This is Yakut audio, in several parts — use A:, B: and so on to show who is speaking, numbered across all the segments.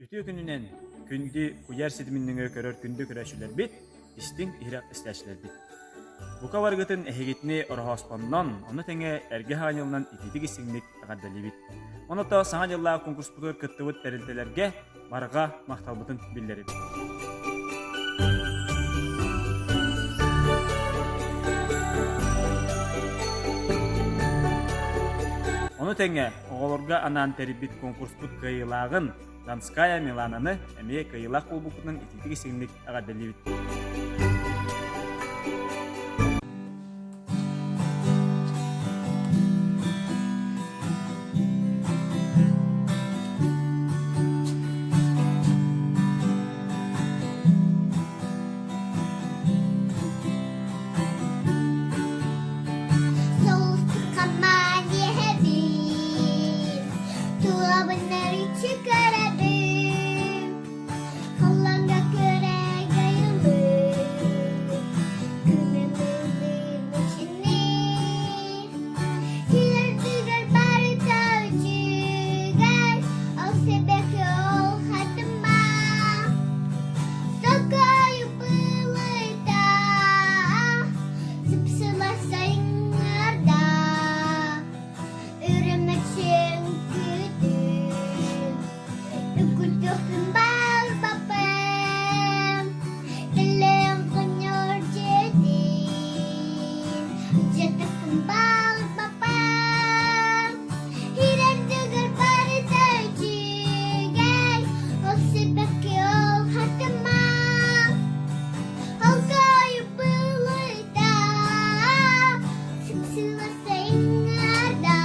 A: Үтүө күнүнэн күндү куйаар ситимин нөҥүө көрөр күндү көрөөччүлэрбит, истиҥ иһирэх истээччилэрбит. Бука барыгытын эһигитини ороһооспоннон, ону тэҥэ эргэ хаанньалынан итиитик истиҥник эҕэрдэлиибит. Оното Саҥа дьыллаах конкурспутугар кыттыбыт тэрилтэлэргэ барҕа махталбытын биллэрэбит. Ону тэҥэ оҕолорго анаан тэрийбит конкурспут кыайыылааҕын Донская Милананы эмиэ кыайыылаах буолбуккутунан итиитик истиҥник эҕэрдэлиибит.
B: Халлааҥҥа көрө айылыы, күнү мичиҥниир. Силэрдигэр барыта үчүгэй, ол сибэкки ол хатыма. Сокойу былыта, сыпсыла сайыҥҥарда. Үрүмэччиҥ күтүн, Үкүтүөхпүн баҕарбаппын, Кэллэм хонньор дьиэтин, Дьиэтиппин баҕарбаппын. Иирэрдигэр барыта үчүгэй, Ол сибэкки ол хатыма, Ол кыайы былыта, Сыпсыла сайыҥҥарда.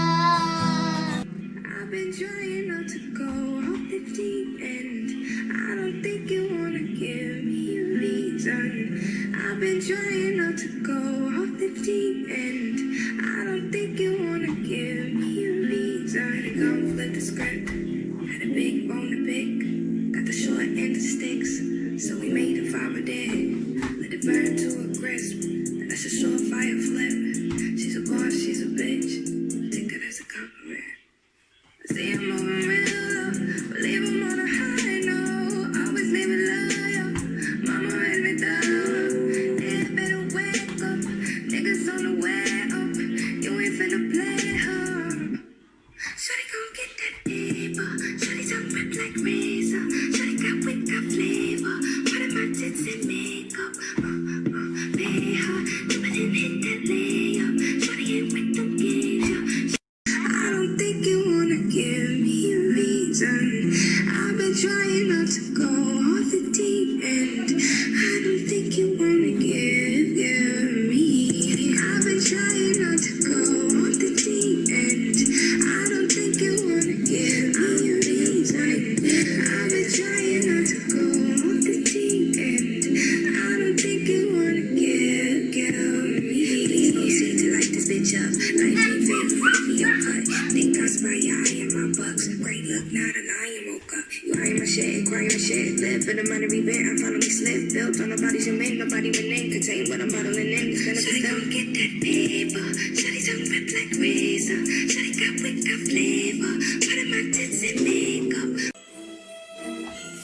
C: I've been trying not to go off the deep end. I don't think you wanna give me a reason. I've been trying not to go off the deep end. I don't think you wanna give me a reason. Had to go flip the script. Had a big bone to pick. Got the short end of sticks. So we made a fire dead. Let it burn to a crisp. That's a surefire flip. She's a boss, she's a bitch. Take that as a compliment. I see I'm moving real low, but leave 'em on a high note. Always leave it loyal. Mama raised me thorough. Yeah, better wake up. Niggas on the way up. You ain't finna play her. Shawty gon' get that paper. Shawty tongue rip like razor. Shawty got wit, got flavor. Part of my tits and makeup. Uh, uh, pay her. Jump in, hit that layup. Shawty ain't with them games, yeah. I don't think you wanna give me a reason. I've been trying not to go off the deep end. I don't think you wanna give, give me. I've been trying not to go off the deep end. I don't think you wanna give me a reason. I've been trying not to go off the deep end. I don't think you wanna give, give me. Please proceed to light this bitch up. Life ain't fair, fight for your cut. Think I spy your eye in my bucks. Great look, not a lion woke up. You eyeing my shit and crying my shit. Live for the money revent, I finally slipped. Built on nobody's your man, nobody with name. Contain what I'm bottling in. It's gonna be gon' get that paper. Shawty tongue rip like razor. Shawty got wit, got flavor. Part of my tits and makeup.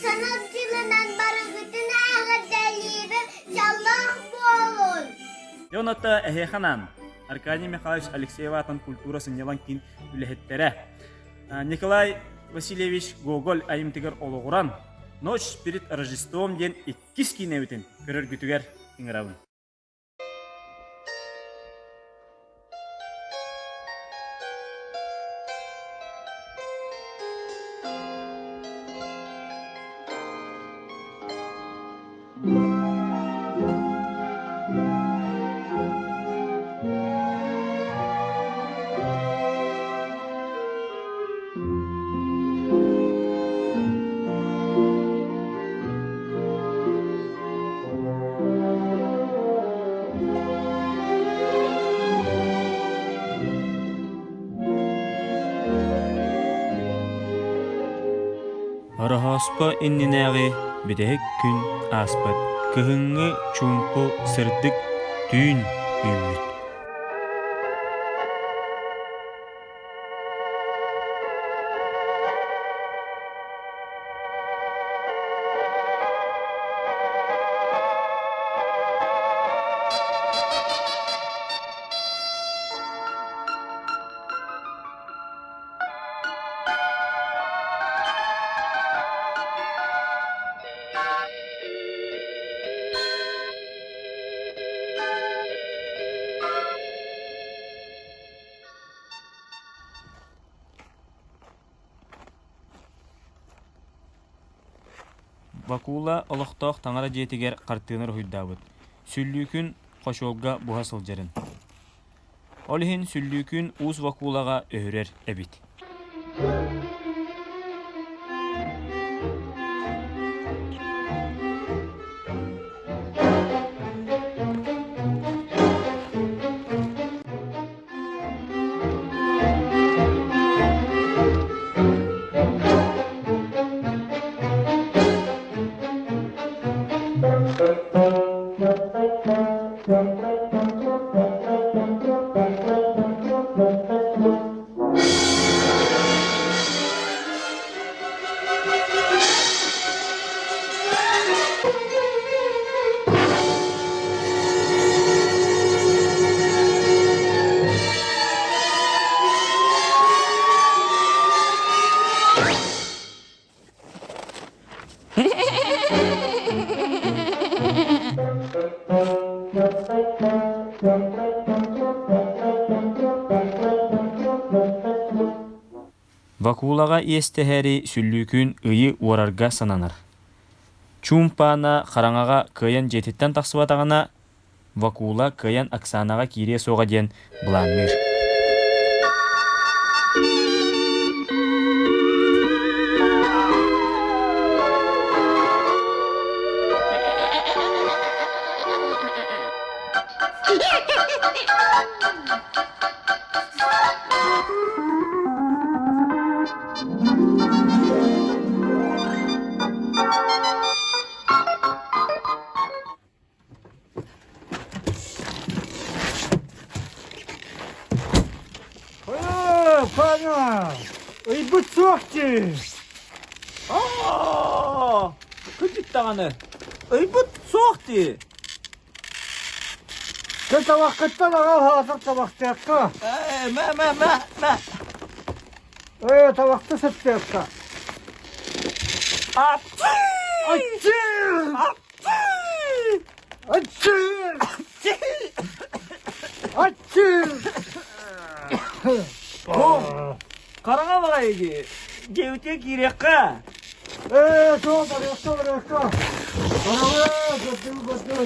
B: Саҥа дьылынан барыгытын эҕэрдэлиибин, дьоллоох буолун!
A: Дьэ онуота эһиэхэ анаан Аркадий Михайлович Алексеев аатынан культура сынньалаҥ киин үлэһиттэрэ Николай Васильевич Гоголь айымтыгар олоҕуран «Ночь перед Рождеством» диэн иккис киинэбитин көрөргүтүгэр ыҥырабын. Ороһооспо иннинээҕи бүтэһик күн ааспыт, кыһыҥҥы чуумпу сырдык түүн үүммүт. Вакула олохтоох таҥара дьиэтигэр хартыына уруһуйдаабыт, сүллүүкүн хочуолга буһа сылдьарын. Ол иһин сүллүүкүн уус Вакулаҕа өһүрэр эбит. Вакулаҕа иэстэһээри сүллүүкүн ыйы уорарга сананар. Чуумпаана хараҥаҕа кыайан дьиэтиттэн тахсыбатаҕына, Вакула кыайан Оксанаҕа киириэ суоҕа диэн былаанныыр.
D: Ээ, Паня, ыйбыт суох дии.
A: Аа, кырдьык даҕаны, ыйбыт суох дии.
D: Дьэ табаххыттан аҕал хаатыр табахтыахха.
A: Ээ, мэ, мэ, мэ, мэ.
D: Ээ, табахта сыттыахха.
A: Апчыы!
D: Аччыы!
A: Апчыы!
D: Аччыы! Аччыы!
A: О, хараҥа баҕайы дии. Дьиэбитигэр киириэххэ.
D: Ээ, суох, барыахха, барыахха. Хараҥа, көрдүү, көрдүү.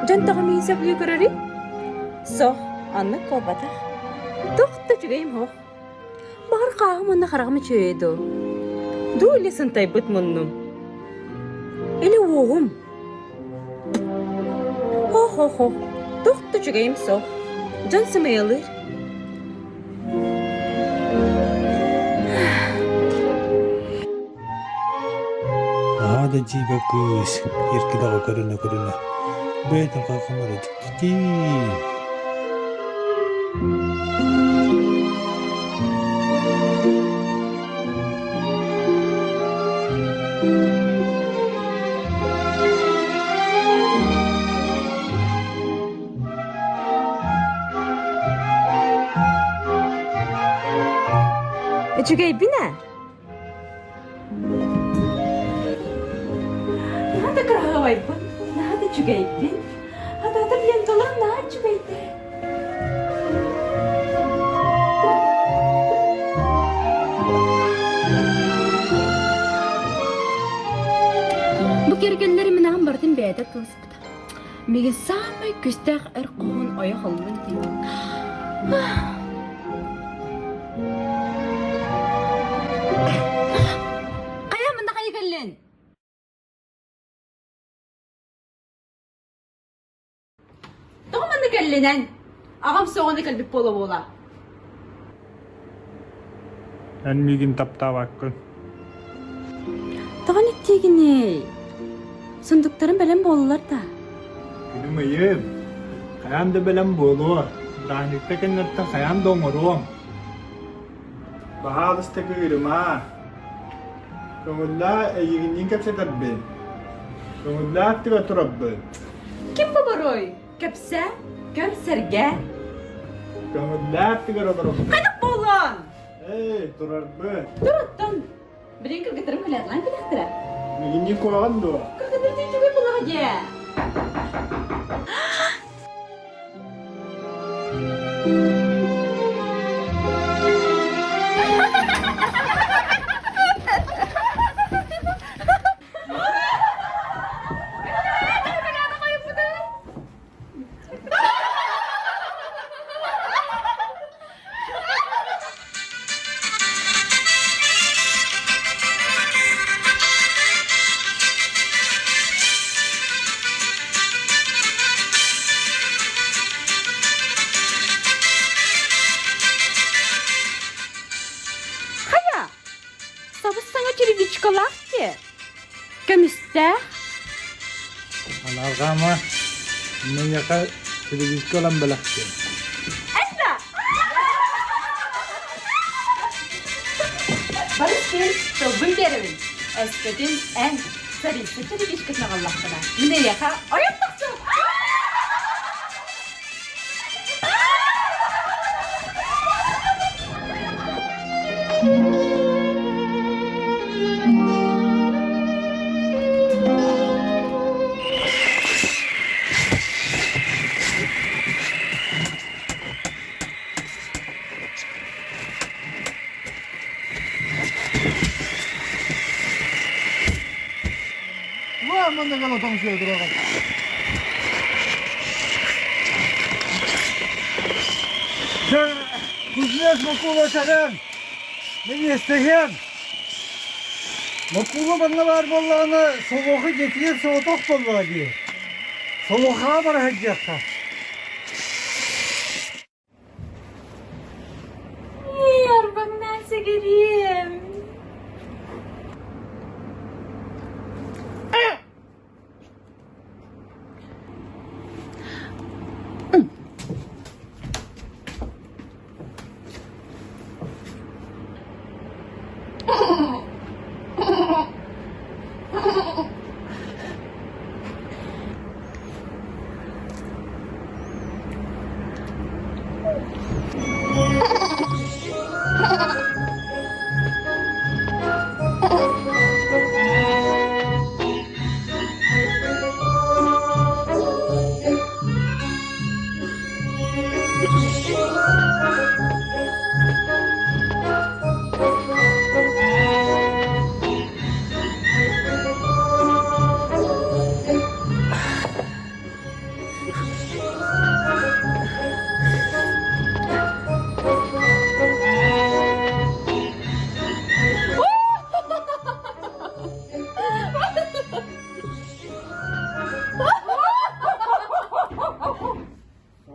E: Дьон тоҕо миин сөбүлүү көрөрүй? Суох, оннук буолбатах. Туох да үчүгэйим суох. Баҕар хааһым уонна хараҕым үчүгэйэ дуу? Дуу или сынтайбыт муннум? Или уоһум? Хо-хо-хо, туох да үчүгэйим суох. Дьон сымыйалыыр.
F: Наһаа да дьиибэ кыыс, эркилэҕэ көрүнэ-көрүнэ, бэйэтин хайҕанара дьиктитиин.
E: Үчүгэйбин ээ. кырасыабайбын, наһаа да үчүгэйбин. Хатаатар ленталарым наһаа үчүгэйдэр. Бу кэргэннэрим минаҕым барытын бэйэтэ тылыспыта. Миигин саамай күстээх эр хоһуун ойох ыллын дии. Хайа манна хайа кэллин? Тоҕо манна кэллинэн? Аҕам соҕону кэлбит буола-буола.
F: Эн миигин таптаабаккын.
E: Тоҕо иттиигиний? Сундуктарым бэлэм буоллулар да.
F: Күнүм ыйым. Хайаан да бэлэм буолуо. Бырааһынньыкта кэнниттэн хайаан да оҥоруом. Баһаалыста кыырыма. Көҥүллээ эйигинниин кэпсэтэрбин. Көҥүллээ аттыгар турарбын.
E: Ким боборуой? Кэпсээ, көр, сэргээ.
F: Көҥүллээ аттыгар олоробун.
E: Хайдах буолуон?
F: Эй, турарбын.
E: Тур оттон. Билигин кыргыттарым кэлээтлаан кэлиэхтэрэ.
F: Мигинни куһаҕан дуо?
E: Кыргыттар үчүгэй буоллаҕа дьэ. Хайа, сабыс-саҥа черевичкалаах дии. Көмүстээх.
F: Аналҕаама, миэхэ телевизка ылан бэлэхтиэм.
E: Эсна! Барыс күн тылбын биэрэбин. Өскөтүн эн царица черевичкатын аҕаллаххына, мин эйиэхэ ойон тахсыам!
D: 我们那个老同学知道吧？Кузнец Макула кэлэн, мин истэһиэм. Макула манна баар буоллаҕына, солуоху дьиэтигэр соҕотох буоллаҕа дии. Солуохаҕа бара сылдьыахха.
E: Арбаҥнаан сэгириэм.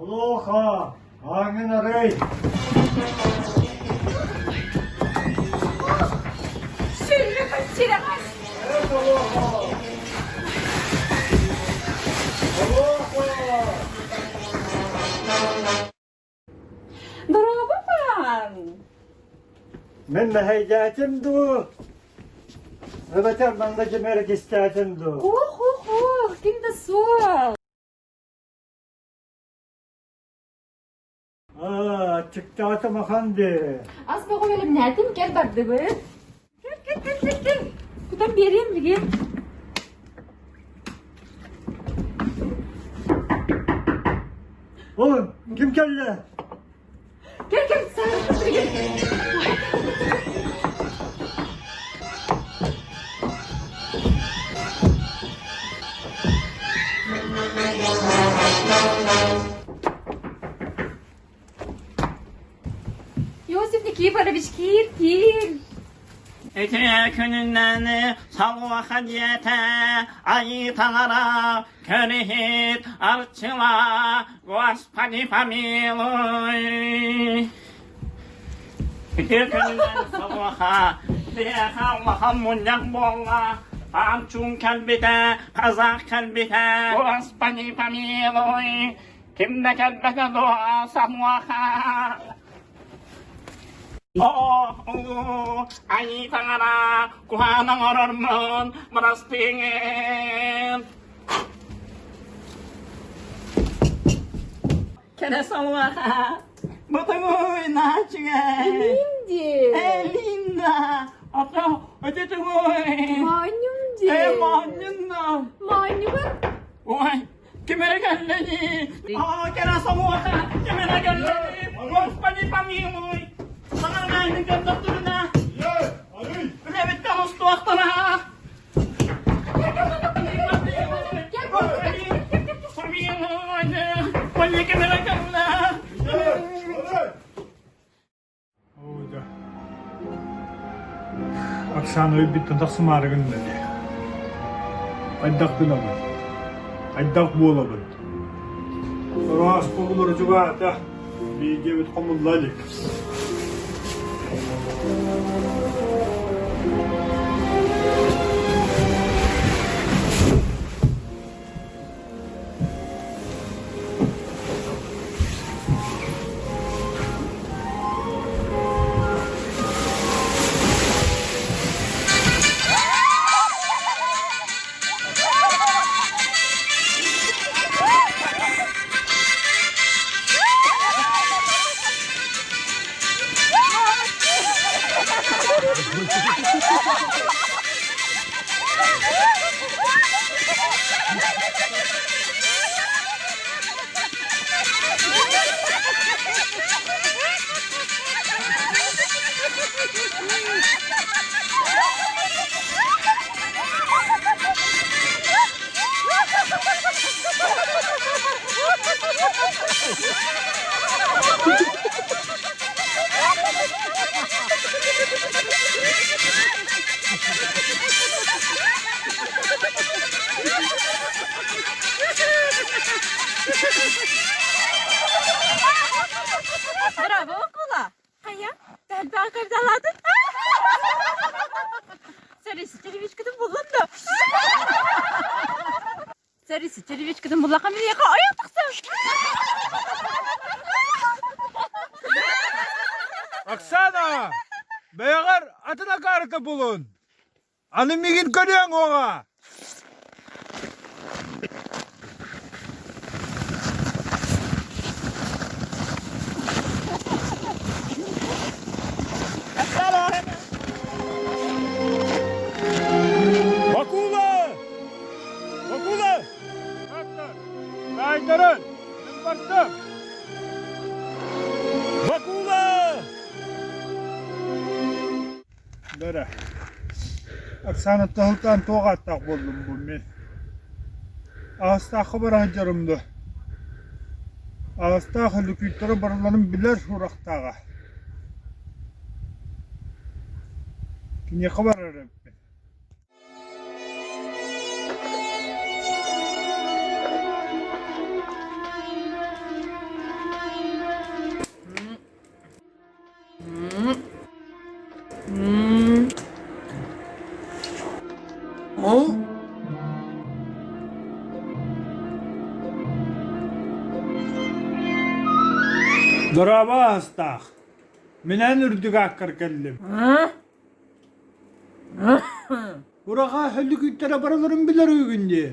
D: Олоха, ааҥын арый!
E: Сүрүкүн сирэҕэс! Дорообо баан!
D: Мин мэһэйдээтим дуу? Эбэтэр манна ким эрэ кистээтим дуу?
E: Ох, ох, ох, ким да суох.
D: Аа, аччыктаатым ахан дии.
E: Ас бөҕө бэлэмнээтим, кэл бардыбыт. Кэл, кэл, кэл, кэл, кэл. Кутан биэриэм билигин.
D: О, ким кэллэ?
E: Кэл кэл саар. Иосиф Никифорович, киир, киир.
G: Үтүө күнүнэн салуоха диэтэ Айыы Таҥара көрүһүт арчыла Господи помилуй. Үтүө күнүнэн салуоха биһиэхэ улахан мунньах буолла Паанчуун кэлбитэ, казах кэлбитэ Господи помилуй. Ким да кэлбэтэ дуо самуоха Оо, айыы таҥара, куһаҕан оҥорормун, бырастыыҥын. Кэрэ салуаха, бутугуй наачыгай.
E: Элиим дии.
G: Элинда, ото өтүтүгуй.
E: Моонньум дии.
G: Э, моонньун да.
E: Моонньугун.
G: Ой, Ким эрэ кэллэ дии! Аа, кэрэ собуота! Ким эрэ кэллэ дии! Господи помилуй! Саҥарнаайын көрдөхтөрүнэ! Үлэбиттэн устуохтара! Помилуй! Помилуй, ким эрэ кэллэ!
F: Оксана өлбүттэн тахсымаары гынна дии. Хайдах гынабын? Хайдах буолабын? Ыраас буолар чугаата, бииргэбит хомулла илик.
E: Браво, Кула! Хайа, элбэх кырдалаатын. Сәресителевичкытын буллун да. Сәресителевичкытын буллаха миэхэ ойох тахсан.
F: Оксана! Бэйэҕэр атын акаарыта булун! Аны миигин көрүөҥ уоҕа! Бакула! Бакула! Таайтаран! Мин бардым! Бакула! Бэрэ. Оксана таһылтаан туох ааттаах буоллум бу мин? Аҕыстаахха бара сылдьарым дуо? Аҕыстаах өлүкүүттэрэ барыларын билэр сурахтааҕа. Киниэхэ барар эбиппин. Дорообо аһастаах. Минэн үрдүк ааккар кэллим. Ураҕа өлүкүттэрэ барыларын билэр үгүн дии.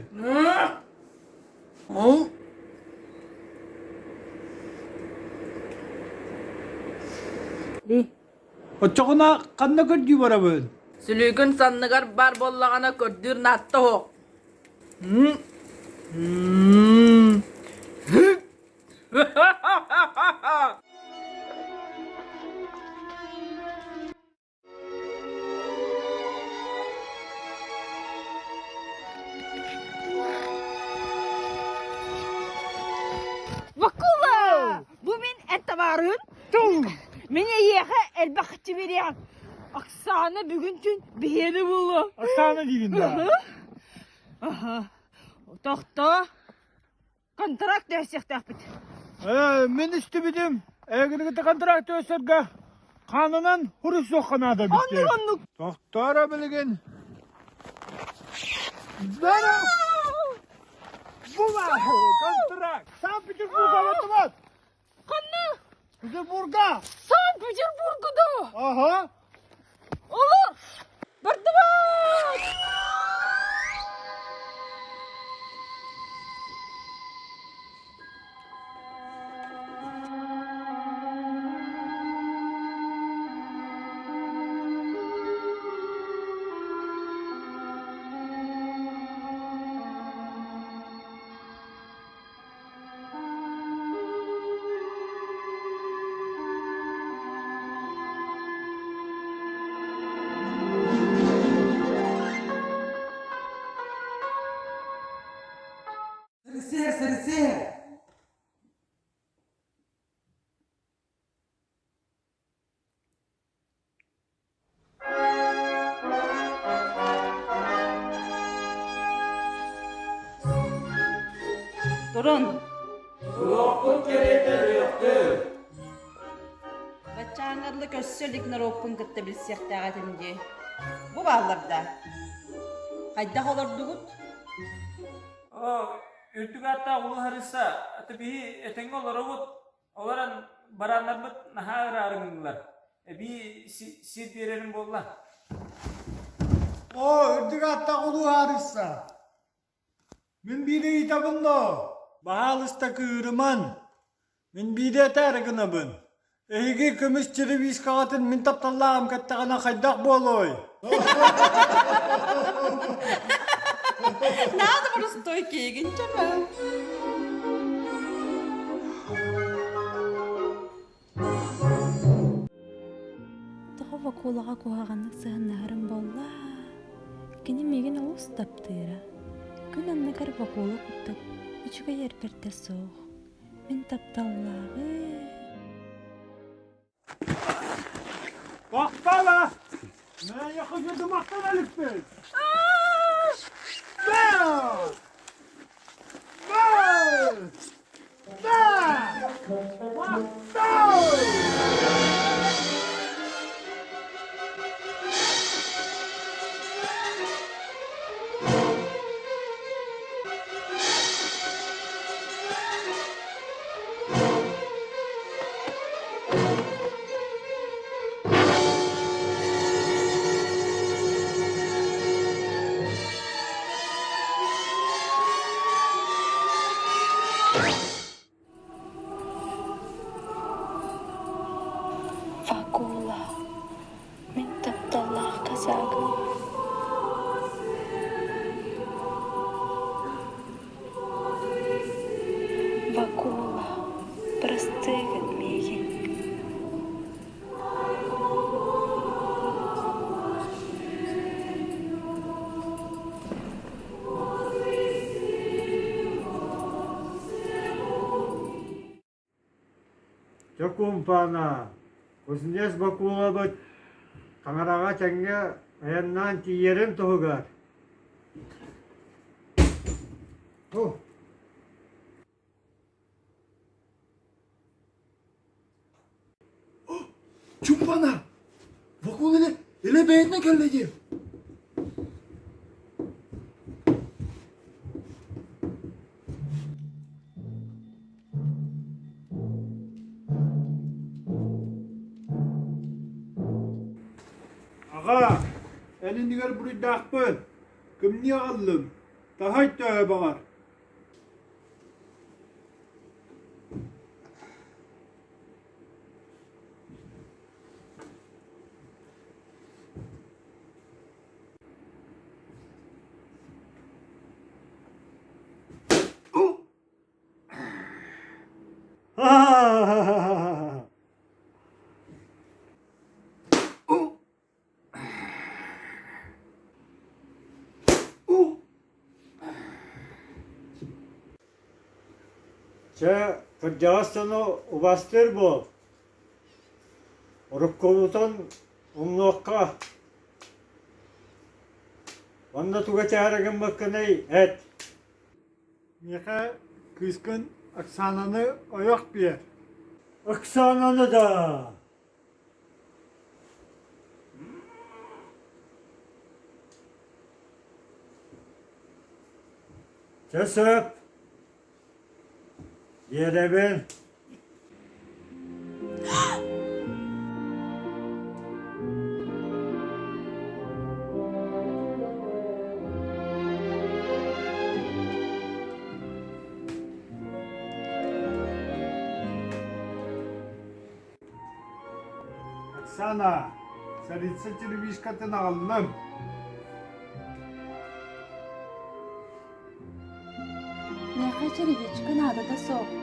F: Оччоҕуна ханна көрдүү барабын?
H: Сүлүүкүн санныгар баар буоллаҕына көрдүүр наатта оһох. Вакула! Бу мин эн табаарым. Мин эйиэхэ элбэх биэриэҕим. Оксана бүгүн түүн биһиэнэ буолуо.
F: Оксана диигин да?
H: Аха. Тохтоо. Контракт түһэрсиэхтээхпит.
F: Ээ, мин истибитим. Эйигин контракт түһэрсэргэ хаанынан хуруйсуохха наада эбит.
H: Оннук оннук.
F: Тохтоо билигин. Бара! Була! Контракт! Санкт-Петербурга баттыбат!
H: Ханна?
F: Петербурга!
H: Санкт-Петербурга да!
F: Ага.
H: Олор! Бардыбат!
I: Сырсыа, сырсыа!
E: Турун!
I: Туруохпут кэриэтэ өлүөхтүр!
E: Баччааҥҥа дылы көссө илик норуоппун кытта билсиэхтээх этим дии. Бу бааллар да? Хайдах олордугут?
A: Оо, үрдүк ааттаах улуу Харыса, аты биһи этэҥҥэ олоробут, Олорон барааннарбыт наһаа ыраарыҥнылар. Эбии сир биэрэрим буолла.
D: Оо, үрдүк ааттаах улуу Аарысса! Мин биири ыйытабын доо, баһаалыста кыырыман. Мин биири этээри гынабын. Эһиги көмүс телевизкаҕытын мин тапталлааҕым кэттэҕинэ хайдах буолуой?
E: Надо простой киигин чама.
J: Тоҕо Вакулаҕа куһаҕаннык сыһыаннаһарым буолла? Кини миигин олус таптыыра. Күн анныгар Вакула курдук үчүгэй эрбэрдэ суох. Мин тапталлааҕым.
F: Махтала! Мэйэхэ махтан эликпит! Бээ! Бээ! Бээ! Махтал!
J: Вакула, мин тапталлаах казагым. Вакула, бырастыы гын миигин.
D: Дьэ кумпаана, Кузнец Бакулабыт таҥараҕа тэҥҥэ айаннаан тиийэрин туһугар Ту.
K: Чумпана! Вакул иле, иле бэйэтинэн кэллэ дии.
F: Аҕа, эн иннигэр буруйдаахпын. Кымньыы аҕаллым. Таһай төһө баҕар.
D: Ха-ха-ха-ха-ха! Чэ, кырдьаҕас дьону убаастыыр буол. Уруккубутун умнуохха. Онно туга этээри гыммыккыный, эт. Миэхэ кыыскын Оксананы ойох биэр. Оксананы да! Чэ сөп. Биэрэбин. Оксана, царица телевизкатын аҕаллым.
J: Миэхэ черевичка наадата суох.